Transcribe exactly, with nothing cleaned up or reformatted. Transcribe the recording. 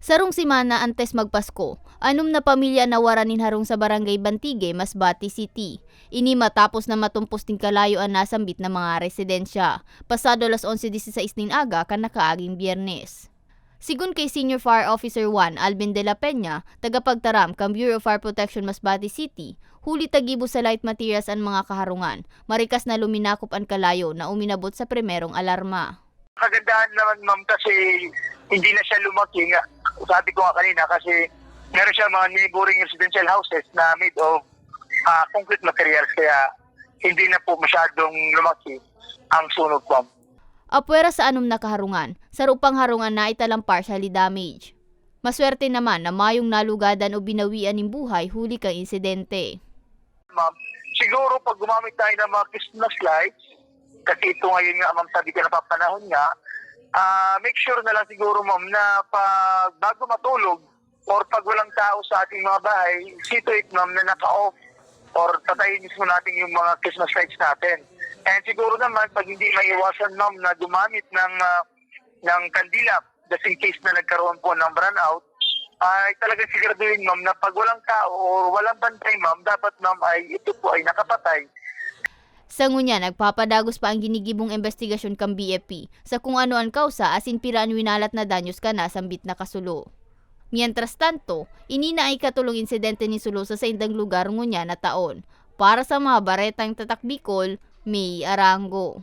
Sarong semana antes magpasko, anom na pamilya an nawaran nin harong sa Barangay Bantigue, Masbate City. Ini matapos na matumpos nin kalayo an nasambit na mga residensya, pasado alas onse disisais nin aga kan nakaaging Biyernes. Sigon kay Senior Fire Officer one Alvin de la Peña, tagapagtaram kan Bureau of Fire Protection Masbate City, huli ta gibo sa light materials an mga kaharungan, marikas na luminakop an kalayo na uminabot sa primerong alarma. Kagandahan naman, ma'am, kasi hindi na siya lumaki nga. Sabi ko nga kanina, kasi meron siya mga neighboring residential houses na made of, ah, concrete materials, kaya hindi na po masyadong lumaki ang sunog, ma'am. Apwera sa anom na kaharungan, saro pang harungan na italang partially damage. Maswerte naman na mayong nalugadan o binawian nin buhay huli kan insidente. Ma'am, siguro pag gumamit tayo ng mga Christmas lights, kasi ito ngayon nga, ma'am, sabi ko, napapanahon nga, ah, make sure na lang siguro, ma'am, na pag, bago matulog or pag walang tao sa ating mga bahay, see to it, ma'am, na naka-off or patayin mismo natin yung mga Christmas lights natin. And siguro naman, pag hindi maiwasan, ma'am, na gumamit ng, ah, ng kandila, just in case na nagkaroon po ng brownout, ay talagang siguraduhin, ma'am, na pag walang tao or walang bantay, ma'am, dapat, ma'am, ay ito po ay nakapatay. Sa ngunyan, nagpapadagos pa ang ginigibong imbestigasyon kan B F P sa kung ano an kausa asin pira an winalat na danyos kan nasambit na kasulo. Mientras tanto, ini na an ikatolong insidente nin sulo sa saindang lugar ngunyan na taon. Para sa mga baretang Tatak Bicol, May Arango.